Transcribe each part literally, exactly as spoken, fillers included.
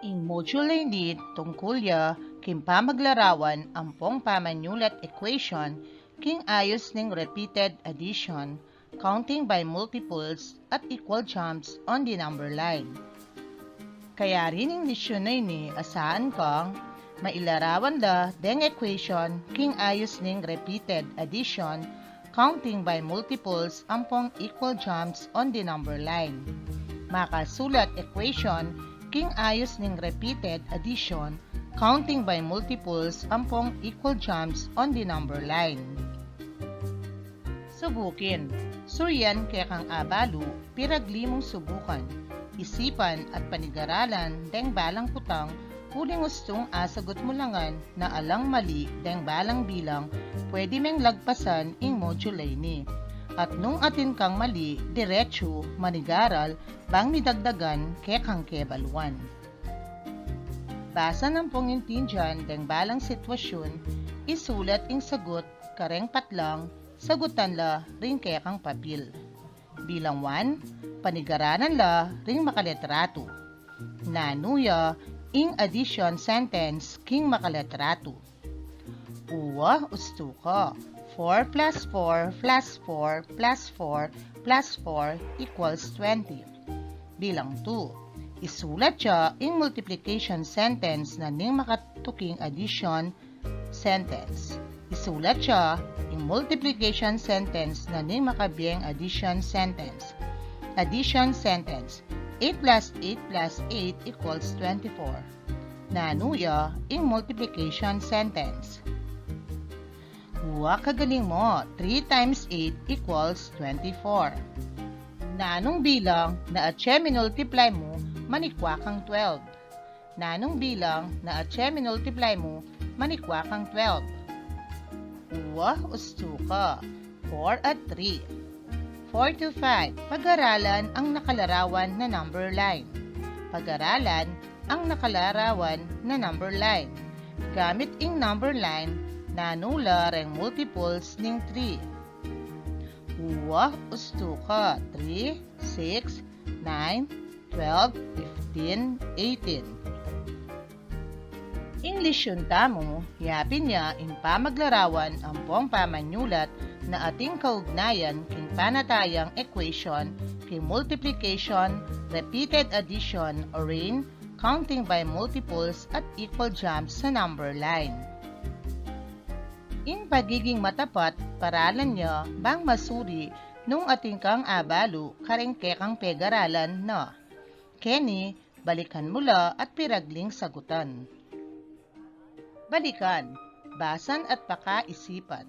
Ing module a ini tungkul ya king pamaglarawan ampong pamanyulat equation king ayus ning repeated addition, counting by multiples at equal jumps on the number line. Kaya rin ing lesyun a ini asahan kang mailarawan da deng equation king ayus ning repeated addition, counting by multiples ampong equal jumps on the number line. Makasulat equation king ayus ning repeated addition, counting by multiples ampong equal jumps on the number line. Subukin. Suryan kekang abalu, piragli mung subukan, isipan at panigaralan deng balang kutang uling ustung asagut mu la ngan na alang mali deng balang bilang, pwede meng lagpasan ing module a ini. At nung atin kang mali, diretsu manigaral bang midagdagan kekang kebaluan. Basa nang pangintindian deng balang sitwasyun, isulat ing sagut kareng patlang, sagutan la ring kekang papil. Bilang one, panigaralan la ring makaletra two. Nanu ya ing addition sentence king makaletra two? Uwa, ustu ka. Four plus four plus four plus four plus four equals twenty. Bilang two, isulat ya ing multiplication sentence na ning makatuking addition sentence. Isulat ya ing multiplication sentence na ning makabieng addition sentence. Addition sentence. Eight plus eight plus eight equals twenty-four. Nanu ya ing multiplication sentence? Uwa, kagaling mo. Three times eight equals twenty-four. Nanung bilang na atse minultiply mu manikwa kang twelve? Nanung bilang na atse minultiply mu manikwa kang twelve? Uwa, ustu ka. Four at three. Four to five. Pag-aralan ang nakalarawan na number line. Pag-aralan ang nakalarawan na number line. Gamit ing number line, nanu la reng multiples ning three? Uwa, ustu ka. Three, six, nine, twelve, fifteen, eighteen. Ing lesyun tamu, yapin ya ing pamaglarawan ampong pamanyulat na ating kaugnayan king panatayang equation, king multiplication, repeated addition, o ring counting by multiples at equal jumps sa number line. Ing pagiging matapat, paralan ya bang masuri nung atin kang abalu kareng kekang pegaralan na. Keni, balikan mu la at piragling sagutan. Balikan, basan at pakaisipan.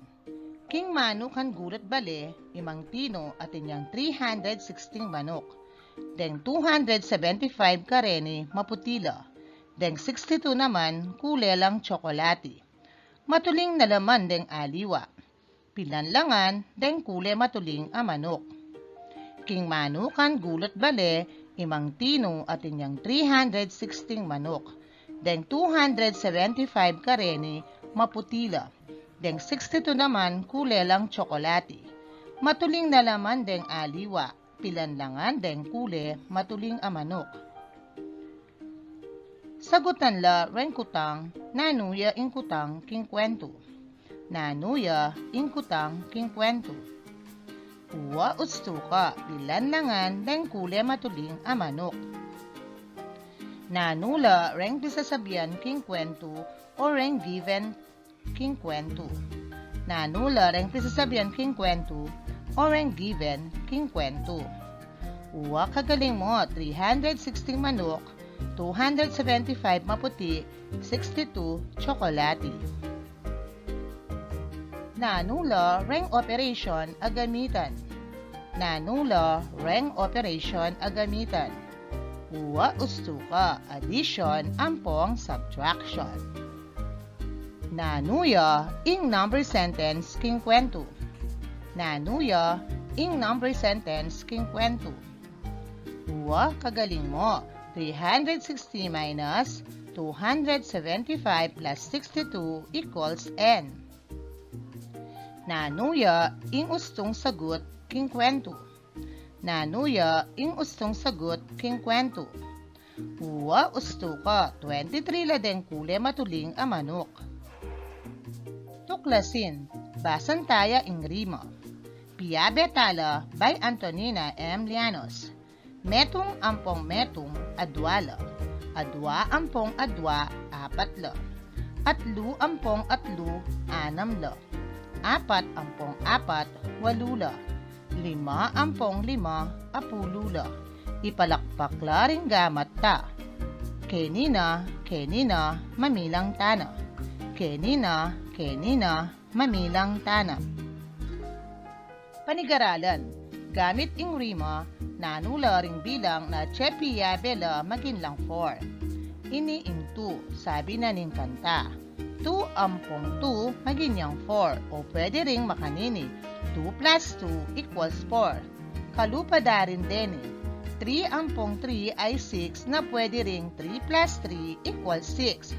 King manukan gulut bale, i Mang Tino atin yang three hundred sixteen manuk. Deng two hundred seventy-five kareni maputi la. Deng sixty-two naman kule lang tsokolati. Matuling nalaman deng aliwa. Pilan la ngan deng kule matuling a manuk. King manukan gulut bale, i Mang Tino atin yang three hundred sixteen manuk. Deng two hundred seventy-five kareni maputi la. Deng sixty-two naman kule lang tsokolati. Matuling nalaman deng aliwa. Pilan la ngan deng kule matuling a manuk. Sagutan la reng kutang, nanu ya ing kutang king kwentu? Nanu ya ing kutang king kwentu? Uwa, ustu ka. Pilan la ngan deng kule matuling a manuk? Nanu la reng pisasabian king kwentu o reng given king kwentu? Nanu la reng pisasabian king kwentu o reng given king kwentu? Uwa, kagaling mo. Three hundred sixty manuk, two hundred seventy-five maputi, sixty-two tsokolati. Nanu la reng operation a gamitan? Nanu la reng operation a gamitan? Uwa, ustu ka. Addition ampong subtraction. Nanu ya ing number sentence king kwentu? Nanu ya ing number sentence king kwentu? Uwa, kagaling mo. Three hundred sixty minus two hundred seventy-five plus sixty-two equals N. Nanu ya ing ustung sagut king kwentu? Nanu ya ing ustung sagut king kwentu? Wa, ustu ka, twenty-three la deng kule matuling a manuk. Tuklasin, basan taya ing rima. Piyabe tala by Antonina M. Llanos. Metung ampong metung, adwa la. Adwa ampong adwa, apat la. Atlu ampong atlu, anam la. Apat ampong apat, walu la. Lima ampong lima, apulu la. Ipalakpak la ring gamat ta. Keni na, keni na, mamilang tana. Keni na, keni na, mamilang tana. Panigaralan. Gamit ing rima, nanu la ring bilang na atse piyabe la maging lang four. Ini ing two, sabi na ning kanta. Two ampong two, maging yang four, o pwede ring makanini, two plus two equals four. Kalupa da rin deni, three ampong three ay six na pwede ring three plus three equals six.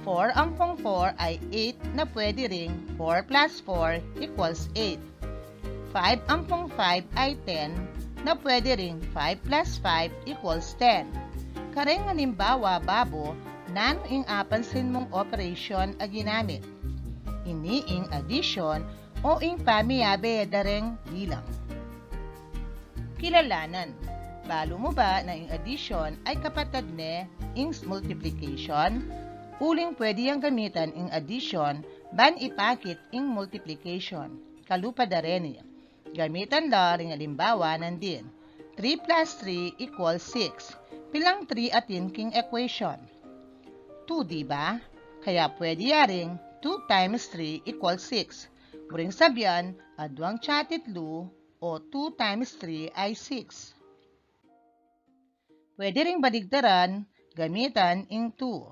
Four ampong four ay eight na pwede ring four plus four equals eight. Five ampong five ay ten na pwede ring five plus five equals ten. Kareng alimbawa, babo, nanu ing apansin mung operation a ginamit? Ini ing addition o ing pamiyabe da reng bilang. Kilalanan. Balu mu ba na ing addition ay kapatad ne ing multiplication? Uling pwede yang gamitan ing addition ban ipakit ing multiplication. Kalupa da reni. Gamitan da ring alimbawa nandin. Three plus three equals six. Pilang three atin king equation? Two, di ba? Kaya pwede ya ring two times three equals six. Buring sabian, adwang tsatitlu o two times three ay six. Pwede ring baligtaran, gamitan ing two.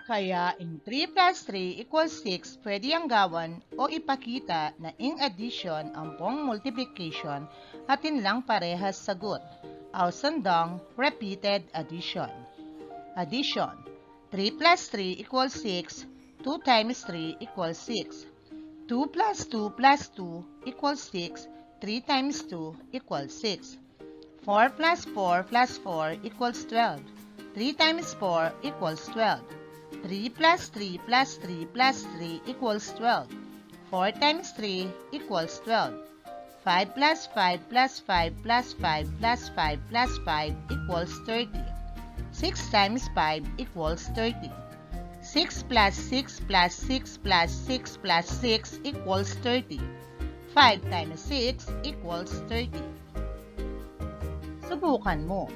Kaya ing three plus three equals six pwede yang gawan o ipakita na ing addition ampong multiplication atin lang parehas sagut. Ausan dang repeated addition. Addition. Three plus three equals six, two times three equals six. Two plus two plus two equals six, three times two equals six. Four plus four plus four equals twelve. Three times four equals twelve. Three plus three plus three plus three equals twelve. Four times three equals twelve. Five plus five plus five plus five plus five plus five equals thirty. Six times five equals thirty. Six plus six plus six plus six plus six equals thirty. Five times six equals thirty. Subukan mu.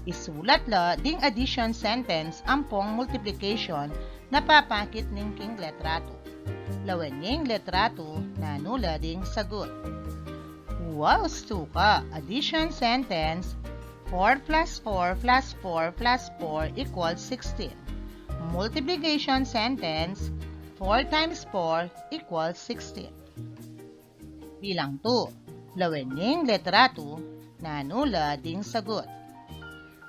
Isulat la ding addition sentence ampong multiplication na papakit ning king letratu. Lawen ing letratu, nanu la ding sagut? Wow, ustu ka! Addition sentence, four plus four plus four plus four equals sixteen. Multiplication sentence, four times four equals sixteen. Bilang two. Lawen ing letratu, nanu la ding sagut?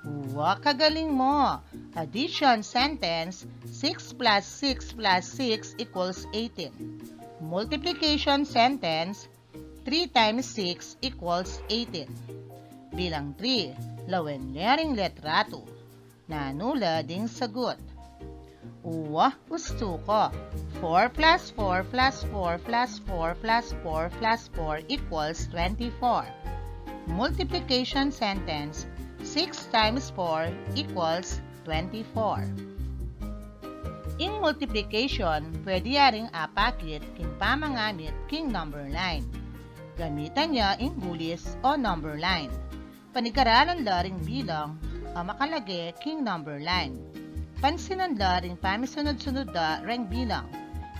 Wa, kagaling mo! Addition sentence, six plus six plus six equals eighteen. Multiplication sentence, three times six equals eighteen. Bilang three. Lawen la ring letratu, nanu la ding sagut? Wa, ustu ka! Four plus four plus four plus four plus four plus four equals twenty-four. Multiplication sentence, six times four equals twenty-four. Ing multiplication, pwede ya ring apakit king pamangamit king number line. Gamitan ya ing gulis o number line. Panigaralan la ring bilang a makalage king number line. Pansinan la ring pamisunud-sunud da reng bilang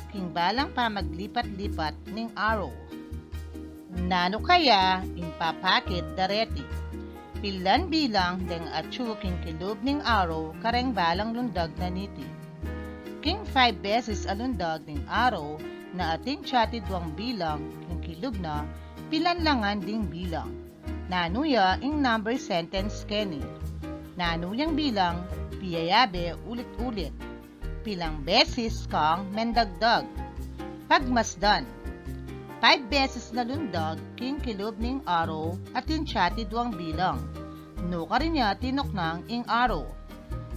king balang pamaglipat-lipat ning arrow. Nanu kaya ing papakit da reti? Pilan bilang deng atsu king kilub ning arrow kareng balang lundag na niti? King five beses a lundag ning arrow na atin tsatidwang bilang king kilub na, pilan la ngan ding bilang? Nanu ya ing number sentence keni? Nanu yang bilang piyayabe ulit-ulit? Pilang beses kang mendagdag? Pagmasdan. Five beses na lundag king kilub ning arrow atin tsatidwang bilang. Nukarin ya tinuknang ing arrow.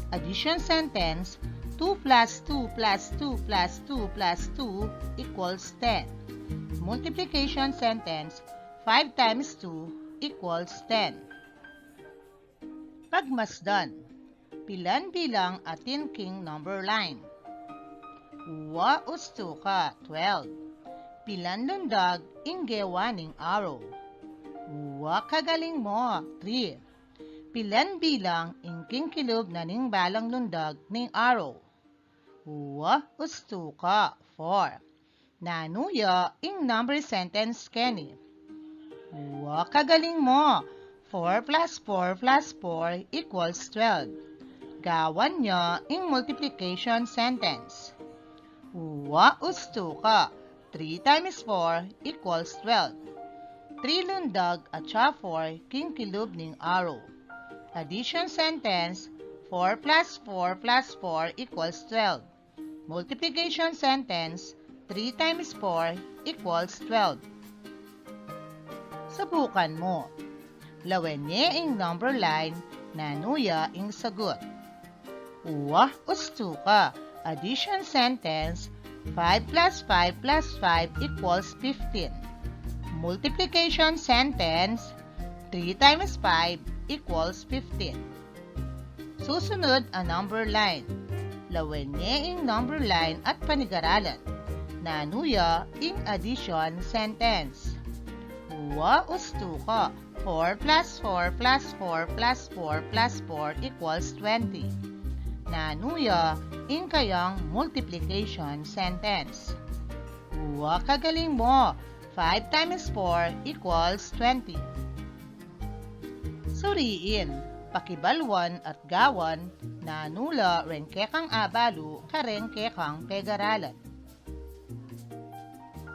Addition sentence, two plus two plus two plus two plus two equals ten. Multiplication sentence, five times two equals ten. Pagmasdan, pilan bilang atin king number line? Wa ustu ka, twelve. Pilan lundag ing gewa ning arrow? Wa kagaling mo, three. Pilan bilang ing king kilub na ning balang lundag ning arrow? Wa ustu ka, four. Nanu ya ing number sentence keni? Wa kagaling mo, four plus four plus four equals twelve. Gawan ya ing multiplication sentence. Wa ustu ka, three times four equals twelve. Three lundag at saka four king kilub ning arrow. Addition sentence, four plus four plus four equals twelve. Multiplication sentence, three times four equals twelve. Subukan mu. Lawen ye ing number line, nanu ya ing sagot? Wa ustu ka, addition sentence, five plus five plus five equals fifteen. Multiplication sentence, three times five equals fifteen. Susunod a number line. Lawen ye ing number line at panigaralan. Nanu ya ing addition sentence? Wa ustu ka, four plus four plus four plus four plus four equals twenty. Nanu ya ing kayang multiplication sentence? Wa kagaling mo, five times four equals twenty. Suriin, pakibaluan at gawan, nanu la reng kekang abalu kareng kekang pegaralan.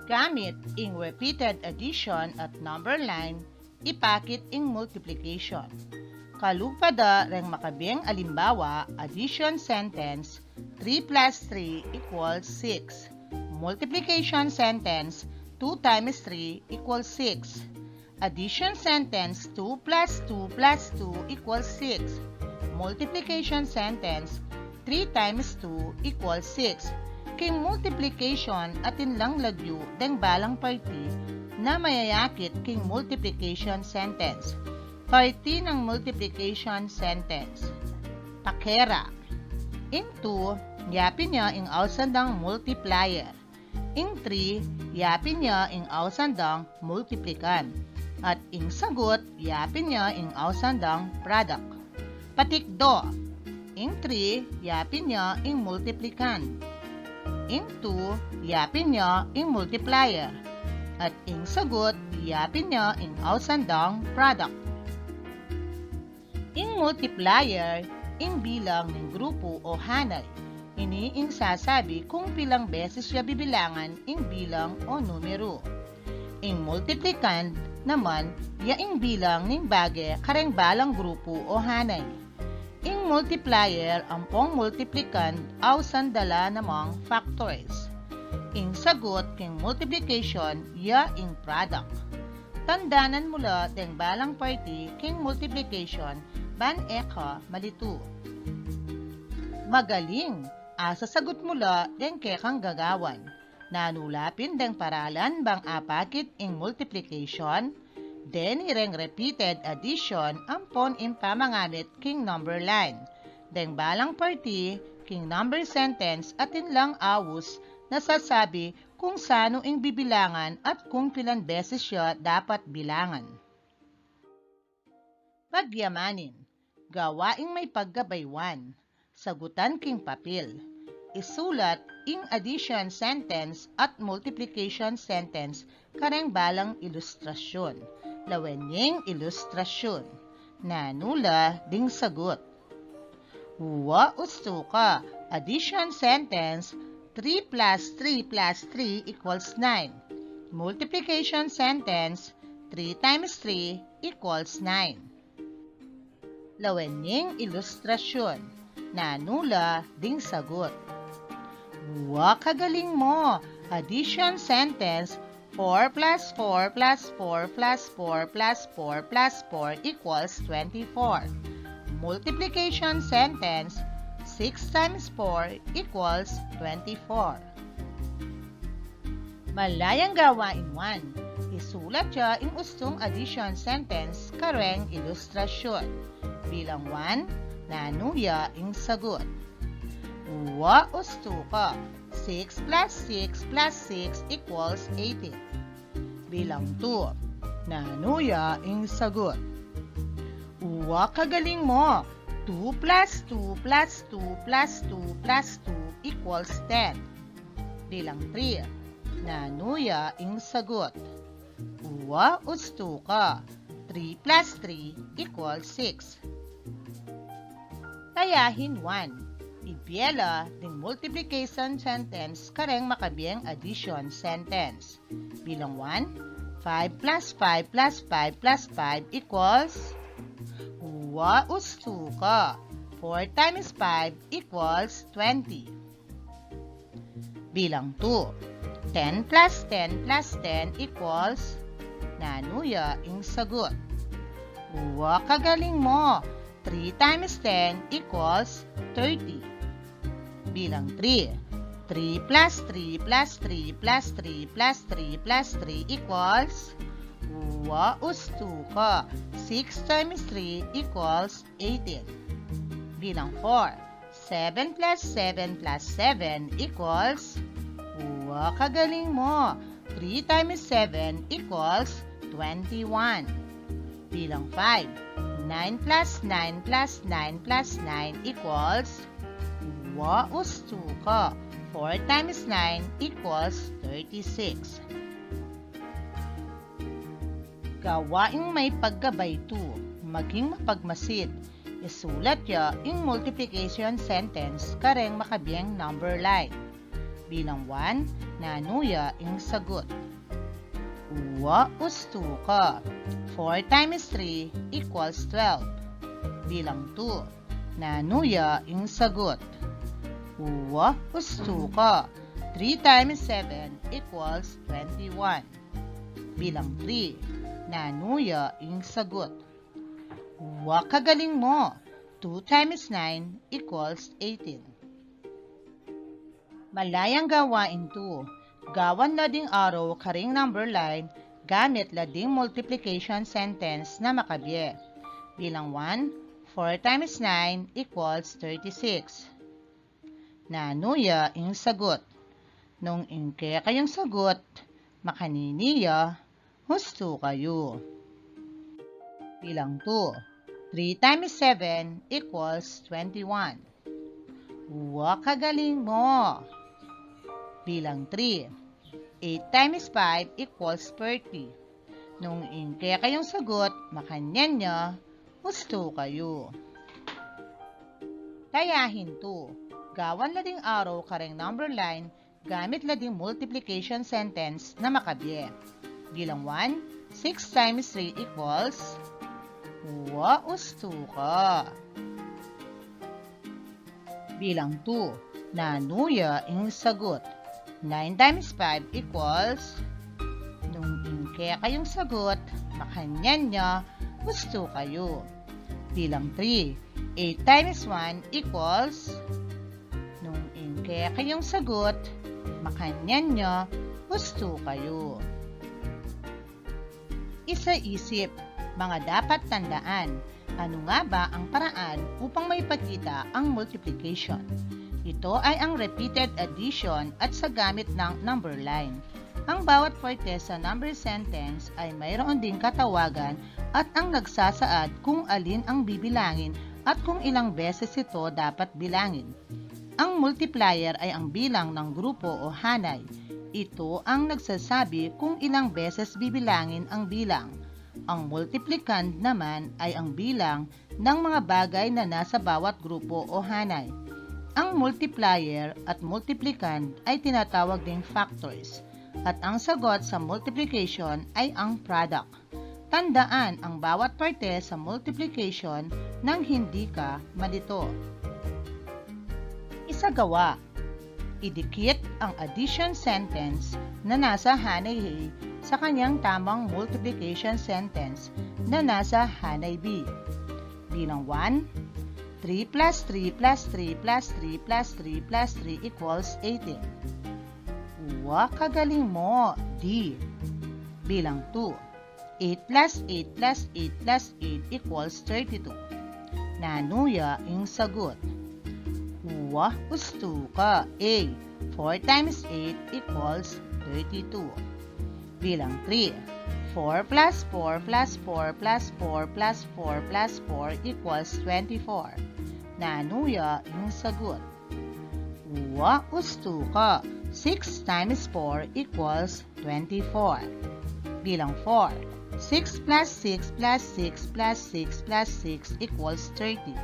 Gamit ing repeated addition at number line, ipakit ing multiplication. Kalupa da reng makabeng alimbawa, addition sentence, three plus three equals six. Multiplication sentence, two times three equals six. Addition sentence, two plus two plus two equals six. Multiplication sentence, three times two equals six. King multiplication atin lang lagyu deng balang parti na mayayakit king multiplication sentence. Parti nang multiplication sentence. Pakera. Ing two, yapin ya ing ausan dang multiplier. Ing three, yapin ya ing ausan dang multiplikan. At ing sagut, yapin ya ing ausan dang product. Patikdo. Ing three, yapin ya ing multiplikan. Ing two, yapin ya ing multiplier. At ing sagut, yapin ya ing ausan dang product. Ing multiplier, ing bilang ning grupu o hanay. Ini ing sasabi kung pilang beses ya bibilangan ing bilang o numeru. Ing multiplicand naman, ya ing bilang ning bage kareng balang grupu o hanay. Ing multiplier ampong multiplicand ausan da la namang factors. Ing sagut king multiplication, ya ing product. Tandanan mu la deng balang parti king multiplication ban e ka malitu. Magaling! Asasagut mu la deng kekang gagawan. Nanu la pin deng paralan bang apakit ing multiplication? Deni reng repeated addition ampon ing pamangamit king number line. Deng balang parti king number sentence atin lang aus na sasabi kung sanu ing bibilangan at kung pilan beses ya dapat bilangan. Pagyamanin. Gawaing may paggabaywan. Sagutan king papil. Isulat ing addition sentence at multiplication sentence kareng balang ilustrasyun. Lawen yeng ilustrasyun. Nanu la ding sagut? Wa ustu ka. Addition sentence, three plus three plus three equals nine. Multiplication sentence, three times three equals nine. Lawen yeng ilustrasyun. Nanu la ding sagut? Wa kagaling mo. Addition sentence, Four plus four plus four plus four plus four plus four equals twenty-four. Multiplication sentence, six times four equals twenty-four. Malayang gawain one. Isulat ya ing ustung addition sentence kareng ilustrasyun. Bilang one, nanu ya ing sagut? Uwa, ustu ka. Six plus six plus six equals eighteen. Bilang two, nanu ya ing sagut? Uwa, kagaling mo. Two plus two plus two plus two plus two equals ten. Bilang three, nanu ya ing sagut? Uwa, ustu ka. Three plus three equals six. Tayahin one. Ibie la ding multiplication sentence kareng makabieng addition sentence. Bilang one, five plus five plus five plus five equals, uwa, ustu ka. Four times five equals twenty. Bilang two, ten plus ten plus ten equals, nanu ya ing sagut? Uwa, kagaling mo. Three times ten equals thirty. Bilang three, three plus three plus three plus three plus three plus three equals, uwa, ustu ka. Six times three equals eighteen. Bilang four, seven plus seven plus seven equals, uwa, kagaling mo. Three times seven equals twenty-one. Bilang five, nine plus nine plus nine plus nine equals, uwa, ustu ka. Four times nine equals thirty-six. Gawaing may paggabay two. Maging mapagmasid. Isulat ya ing multiplication sentence kareng makabieng number line. Bilang one, nanu ya ing sagut? Uwa, ustu ka. Four times three equals twelve. Bilang two, nanu ya ing sagut? Uwa, ustu ka. Three times seven equals twenty-one. Bilang three, nanu ya ing sagut? Uwa, kagaling mo. Two times nine equals eighteen. Malayang gawain two. Gawan la ding arrow karing number line gamit la ding multiplication sentence na makabie. Bilang one, four times nine equals thirty-six. Nanu ya ing sagut? Nung ing kekayung sagut, makanini ya, ustu kayu. Bilang two, three times seven equals twenty-one. Uwa, kagaling mo. Bilang three, eight times five equals thirty. Nung ing kekayung sagut, makanyan ya, ustu kayu. Tayahin two. Gawan la ding arrow kareng number line gamit la ding multiplication sentence na makabie. Bilang one, six times three equals, uwa, ustu ka. Bilang two, nanu ya ing sagut? Nine times five equals, nung ing kekayung sagut, makanyan ya, ustu kayu. Bilang three, eight times one equals, nung ing kekayung sagut, makanyan ya, ustu kayu. Isa-isip, mga dapat tandaan. Ano nga ba ang paraan upang maipakita ang multiplication? Ito ay ang repeated addition at sa gamit ng number line. Ang bawat parte sa number sentence ay mayroon ding katawagan at ang nagsasaad kung alin ang bibilangin at kung ilang beses ito dapat bilangin. Ang multiplier ay ang bilang ng grupo o hanay. Ito ang nagsasabi kung ilang beses bibilangin ang bilang. Ang multiplicand naman ay ang bilang ng mga bagay na nasa bawat grupo o hanay. Ang multiplier at multiplicand ay tinatawag ding factors, at ang sagot sa multiplication ay ang product. Tandaan ang bawat parte sa multiplication nang hindi ka malito. Isagawa. Idikit ang addition sentence na nasa hanay A sa kanyang tamang multiplication sentence na nasa hanay B. Bilang one, three plus three plus three plus three plus three plus three equals eighteen. Wa, kagaling mo. D. Bilang two, eight plus eight plus eight plus eight equals thirty-two. Nanu ya ing sagot? Wa, ustu ka. A, four times eight equals thirty-two. Bilang three, four plus four plus four plus four plus four plus four equals twenty-four. Nanu ya ing sagot? Wa, ustu ka. Six times four equals twenty-four. Bilang four, six plus six plus six plus six plus six equals thirty.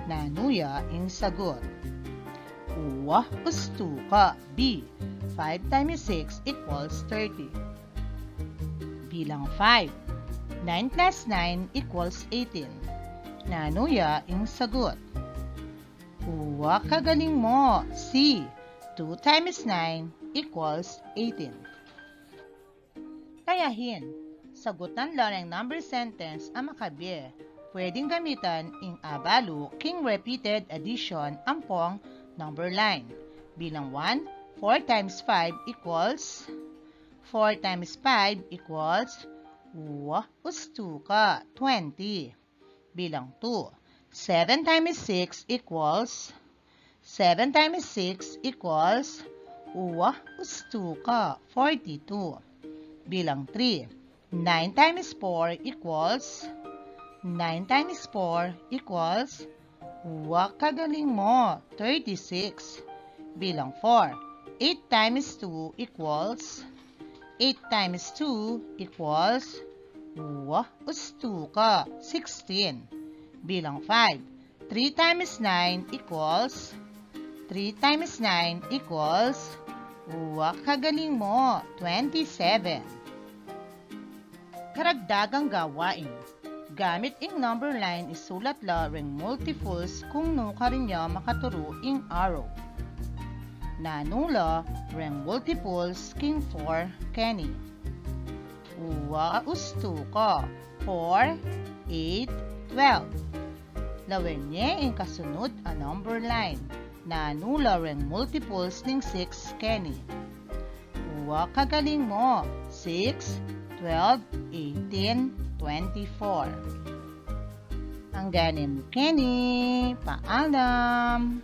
Nanu ya ing sagot? Wa, ustu ka. B, five times six equals thirty. Bilang five, nine plus nine equals eighteen. Nanu ya ing sagot? Wa, kagaling mo. C, two times nine equals eighteen. Kaya hin, sagutan la reng number sentence a makabie. Pwedeng gamitan ing abalu king repeated addition ampong number line. Bilang one, four times five equals, four times five equals, wa, ustu ka, twenty. Bilang two, seven times six equals, seven times six equals, wa, ustu ka, forty-two. Bilang three, nine times four equals, nine times four equals, wa, kagaling mo, thirty-six. Bilang four, eight times two equals, eight times two equals, wa, ustu ka, sixteen. Bilang five, three times nine equals, three times nine equals, wa, kagaling mo, twenty-seven. Karagdagang gawain. Gamit ing number line, isulat la reng multiples kung nukarin ya makaturu ing arrow. Nanu la reng multiples king four keni? Wa, ustu ka, four, eight, twelve. Lawen ye ing kasunud a number line. Nanu la reng multiples ning six keni? Wa, kagaling mo, six, twelve, eighteen, twenty-four. Angga ne mu keni, paalam.